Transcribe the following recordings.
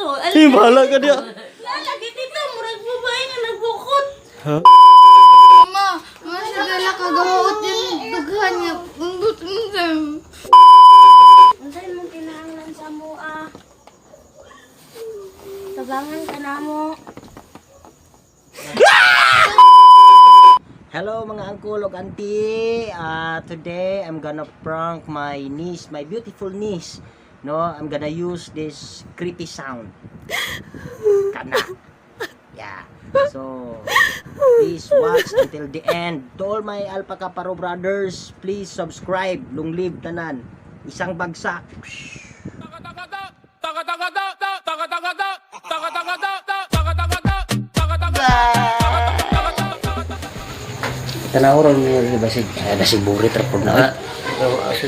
tito. Eh, bahala ka diya. Lalagi tito, murag babae nga nagbukot. Ha? Mama, mama siya dala kagawaot yung dughan niya. Ang gusto mo sa'yo. Unsay mong kinahanglan sa mua? Tabangan ka na mo. Hello mga uncle ug auntie. Today I'm gonna prank my niece, my beautiful niece. No, I'm gonna use this creepy sound. Kana. Yeah. So, please watch until the end. To all my Alpha Kaparo brothers, please subscribe. Long live tanan. Isang bagsak. Tanaw ron niya basig, ay basig burit ra pud na. Oy.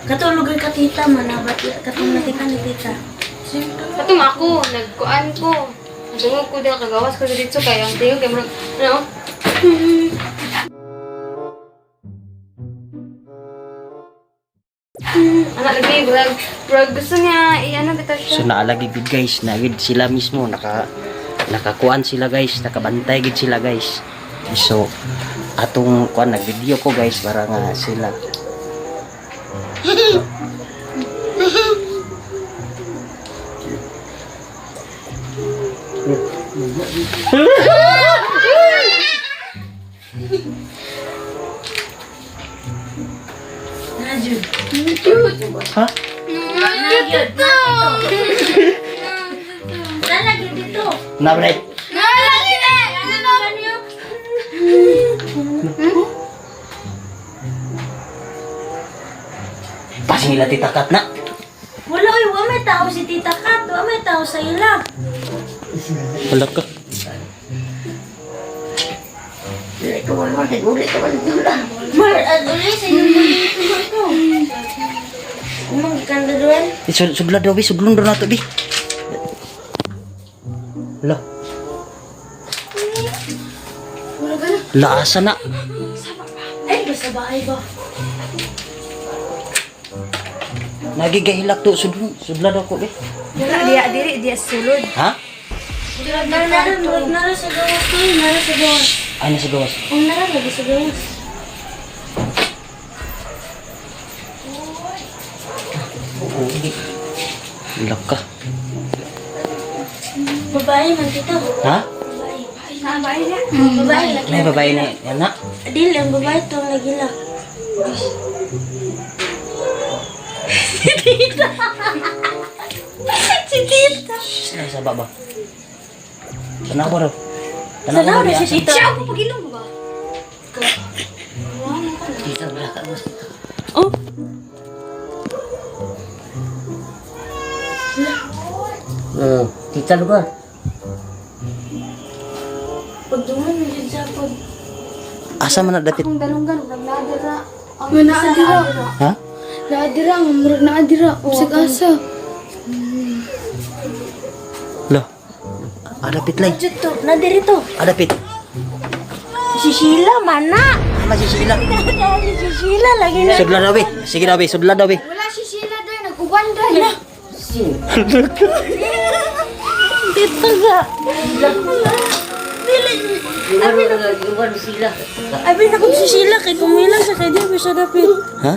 Katulog ka tita, manabat katong nakita ni tita. Katong ako, nagkuan ko. Ang ko dahil kagawas ko dito kay ang tingog kay murag ano? Anak lagi murag murag gusto niya i-ano bitaw So siya. naalagi gud guys, nagid sila mismo nakakuan sila guys, nakabantay gid sila guys. So atong kuan nagvideo ko guys para nga sila. Najud. Ha? Najud. Lalagi dito. Nabre. Nalagi na. Ano ba niyo? Pasing ila tita Kat na. Wala oy, wa may tao si Tita Kat, wa may tao sa ila. Wala ka. Mar, uli sa iyo ko. Umang gikan duel. Eh, sudla daw bi, sudlon daw nato bi. La. La asa na? Ay, basta ba ay ba? Nagigahilak to sudlon, sudla daw ko bi. Dira diya diri diya sulod. Ha? Nara, nara, nara sa gawas ko, nara sa gawas. Ay nasa gawas. Ang nara lagi sa gawas. Oo, hindi. Hilak ka. Babae man tito. Ha? Babae. Babae niya. Babae lagi. May babae na yan na. Dili, ang babae to ang nagilak. Si tita. Si tita. Shhh, nasa baba. Tanaw ba raw? Tanaw Tanaw ba na raw? si tita. Siya ako pagilong ba? Oh. Oo, tita lugar. Pagduman mo dyan sa pag... Asa man na dapit? Akong dalunggan murag naadira. Nga naadira. Ha? Naadira nga murag naadira. Bisag asa. Lo. Adapit lay. Dito, na diri to. Adapit. Si Sheila mana. Ama si Sheila. Si Sheila lagi na. Sudla daw be. Sige daw be, sudla daw be. Wala si Sheila day nag-uban day. Dito ga. Dili. Abi na kung si Sheila kay kumila sa kay di ba siya dapit. Ha?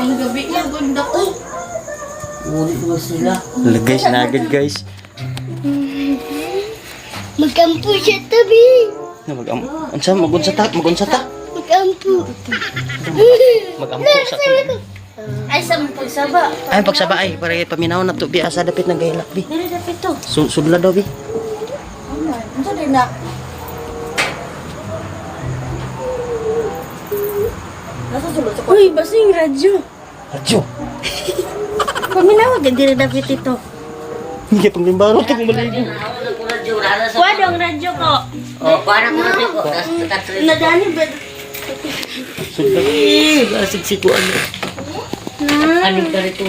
Ang gabi na gunda ko. Lo guys, nagad guys. Magampo siya tabi. Na mag unsa magunsa ta, magunsa ta. Magampo. Magampo sa Ay sa mong pagsaba. Ay pagsaba ay para paminaw na to bi asa dapit nang gahilak bi. Dili dapit to. Sudla daw bi. Ano din na? Uy, basing radyo. Radyo. Paminawa ka dili dapit ito. Hindi pang limbaro to kung maligo. Kuha ang radyo ko. Oh, parang ko na ko. Nadani ba? Sudla. Eh, basig si ko ano. Anong ganito?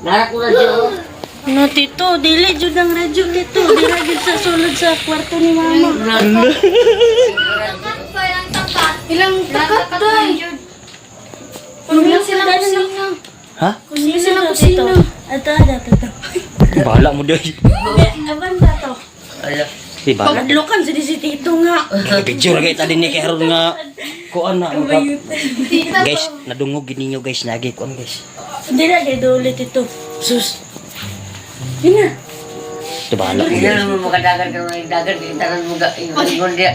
Nara ko na dyan. No, tito, dili jud ang radyo dito. Dili jud sa sulod sa kwarto ni mama. Ilang takat day. Wala sila kusina. Ha? Kusina sila kusina. Ato, ato, ato. Bahala mo dai. Aban na to. Ala. Di bahala. Paglukan sa di si Tito nga. Picture kay tali ni kay haron nga kuan na guys, nadungog gid ninyo guys, nagi kuan guys. Hindi na kay duli Tito. Sus. Ina. Di bahala mo Hindi dai. na mo makadagan ka ng dagan kay tanan mo ga ingon diya.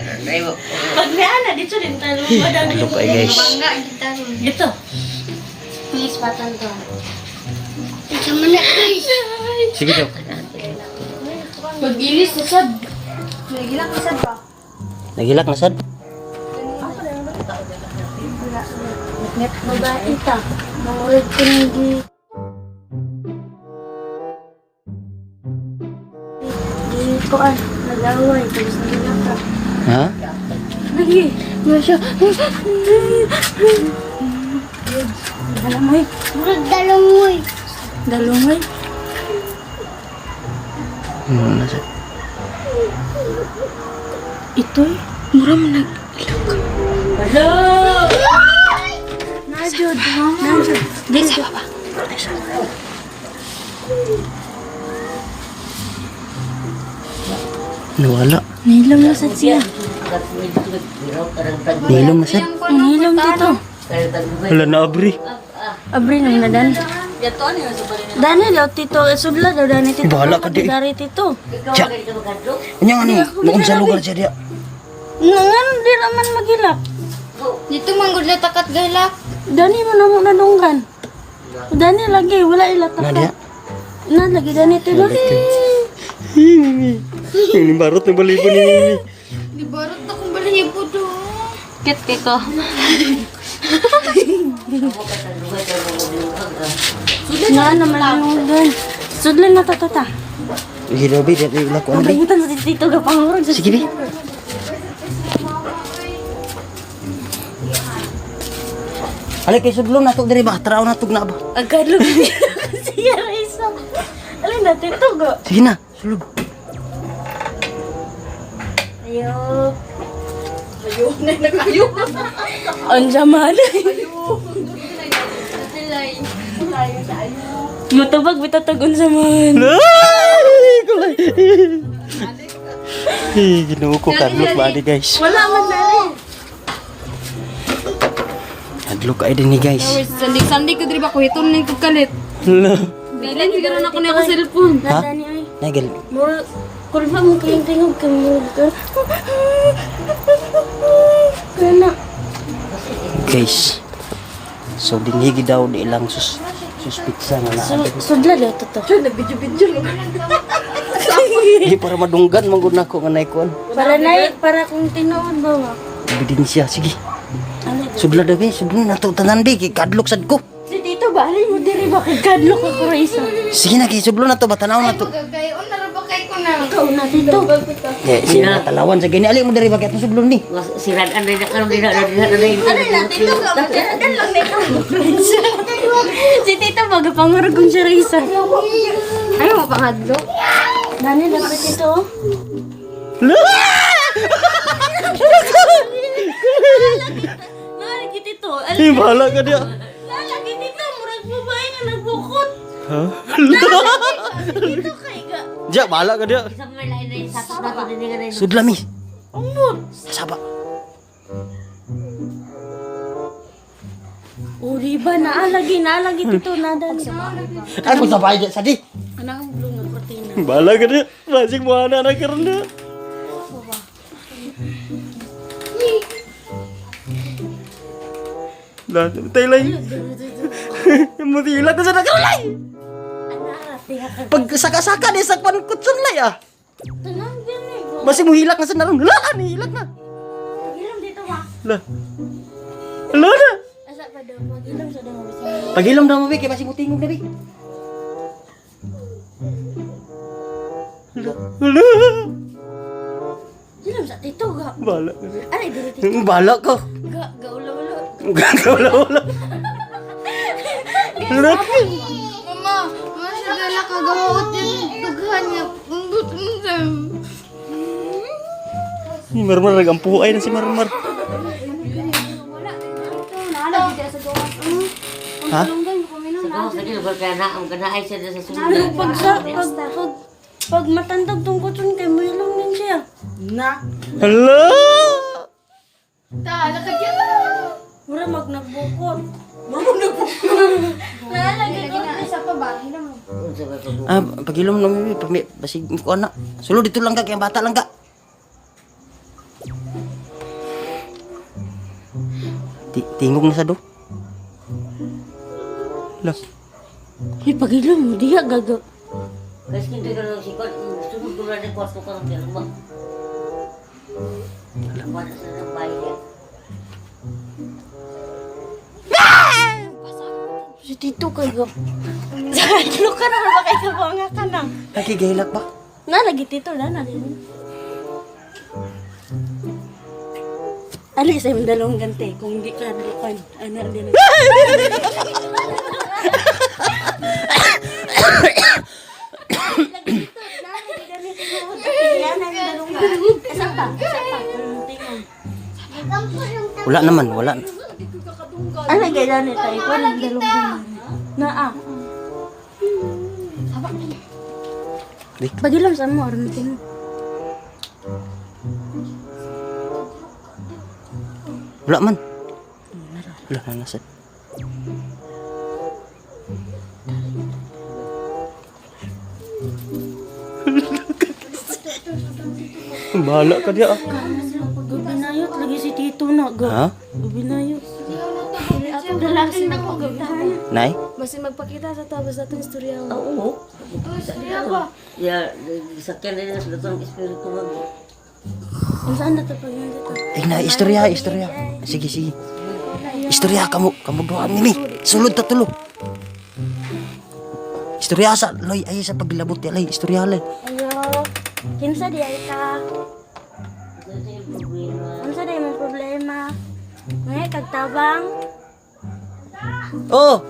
Pag may ana dito din talo madami. Ano kay guys? Bangga kita ron. Ito. Please patan to. Ito man na guys. Sige daw. Pag-ilis na sad. Nagilak na sad ba? Nagilak na sad. Babae ta. Mangurag ko ng gi. Gi kuan nag-away tapos nagilak ka. Ha? Lagi. Masya. Alam mo eh. Murag dalungoy. Dalungay. Ano na sad? Ito eh. Mura mo nag-ilak. Hello! Najod. Najod. Di sa baba. Nawala. Nahilom na sad siya. Nilom na sad. Nahilom dito. Wala na abri. Abri nang nadan. Dani daw tito, sudla daw dani tito. Bahala ka di. Dari tito. Tsa. Nya ano? Noon sa lugar siya diya. Nangan di raman magilak. Dito manggod na takat galak. Dani mo na mo nanunggan. Dani lagi wala ila Na diya. takat. Na lagi dani tito. Ini barot ng balibo ni Mimi. Di barot na kong balahibo do. Kit kay ko. Na naman nanunggan. Sudla na ta ta. Sige daw, bi. Di ilak ko ano bi. Pahintan sa tito ga pangurog sa Sige bi. Alay kay sudlom na to diri ba? Taraw na tug na ba? Agad lang siya Raisa. Alin na tito ga. Sige na, sulod. Ayo. Ayo na nagayo. Ang man. Matubag bitatag unsa man. Ay, kulay. Eh, Ginoo ko kadlok ba di guys. Wala man dali. Kadlok ay din ni guys. Sandik-sandik ko diri ba kuhiton ning kalit. Hala. Bilin siguro na ko na ako cellphone. Ha? Nadani oy. Nagel. Mura kurba mo kayong tingog kay murag ka. Kana. Guys. So dinhigi daw di ilang sus suspiksa nga naa. Sudla daw to to. Di para madunggan man gud nako nga naikuan. Para na para kung tinuod ba wa. Ebidensya sige. Ano Sudla daw bi, sudlo na to tanan bi kay kadlok sad ko. Si Tito ba alin mo diri ba kay kadlok ako ra isa. Sige na kay sudlo na to ba tanaw na to. Kay on na ra ba kay ko na. Ikaw na Tito. Eh, sila talawan sa gani ali mo diri bakit atong sudlon ni. Siradan rin na karon din na din na din. Ano na Tito ka magkaradan lang nito. Si Tito ba gapangurog kung siya ra isa. Ano mo pangadlo? Nani dapat Tito. oh. Nalagi Tito. Eh, bahala ka diya. Nalagi Tito murag babae nga nagbukot. Ha? Tito kay ga. Diya, bahala ka diya. Sa may lain na sakop na to din nga Sudla mi. Umot. Saba. O di ba naalagi naalagi Tito nadan. Ay, mo sabay diya sadi. Anak ang blue nga kortina. Bahala ka diya. Basig mo ana na karon diya. Lah, taylay. Mutila ka sa nakarulay. Pag saka-saka di sakpan kutsun lay ah. Tanang gani. Basi mo hilak na sa naron. Lah, ni hilak na. Pagilom dito ma. Lah. Lah na. Asa pa daw pagilom sa daw bisan. Pagilom daw mo bi kay basi mo tingog na bi. Lah. Lah. Gilom sa tito ga. Bala. Aray diri tito Bala ko. ga ga ulo-ulo. Wala wala. Lah. Mama, mama siya dala kagawaot yung dughan niya. Umbot mo sa. Si Marmar nagampuay na si Marmar. Ha? Nagawas lagi lugar kaya na ang ganaay siya sa sulod. Pag sa pag pag pag matandog tong kutsun kay muilong din siya. Na. Hello. Ta, lakad yan. Mura mag nagbukot. Lagi na isa pa ba? Hila mo. Unsa ba pag Ah, pagilom na mi pag basig ko ana. Sulod dito lang ka kay ang bata lang ka. Tingog na sa do. Lah. Uy, pagilom mo diha gago. Kasi kinto ka lang si Kwan, sulod ko lang ang kwarto ka ng pero ba? Wala sa nang bahay niya. Si Tito kay go. Sa ka na ba kay ka nga ka na. Nakigahilak ba? Na lagi Tito na na din. Ali sa imong dalawang gante kung hindi ka dukan ana din. Isa pa, isa pa. Tingog. Wala naman, wala. Ano kailan ni tayo? Kuan ang dalawang gante. Naa. Di. Pagilom sa mo aron tingog. Wala man. Wala na nasa. Bahala ka diya. Gabinayot lagi si Tito na ga. Ha? Gabinayot. Atong dalasin ako gabitahan. Nay? Basta magpakita sa tapos atong istorya. Oo. Istorya ba? Ya, sakyan din sa datong espiritu mag. Kung saan na to pag dito? Ay na, istorya, istorya. Sige, sige. Istorya kamo, kamo duha nimi. Sulod ta tulo. Istorya sa loy ay sa paglabot ya lay, istorya lay. Ayo. Kinsa di ay ka? Unsa di mong problema? Ngay kagtabang. Oh.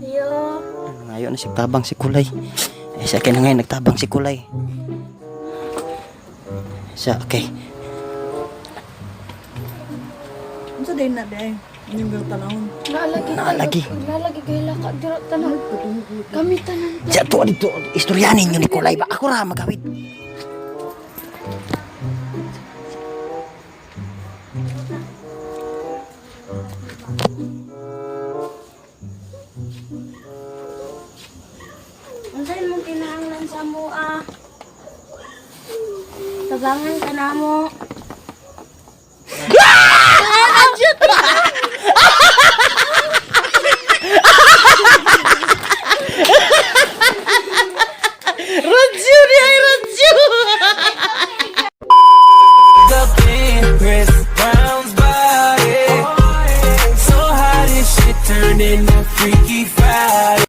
Ayo. Ngayon na si tabang si Kulay. Ay sa akin na ngayon nagtabang si Kulay. Sa okay. Unsa day na day? Inyong tanawon. Nalagi. Nalagi. Nalagi kay laka dira tanan. Kami tanan. Sa to dito istorya ninyo ni Kulay ba? Ako ra magawid. Unsa imong kinahanglan sa mua? Tabangan ka namo.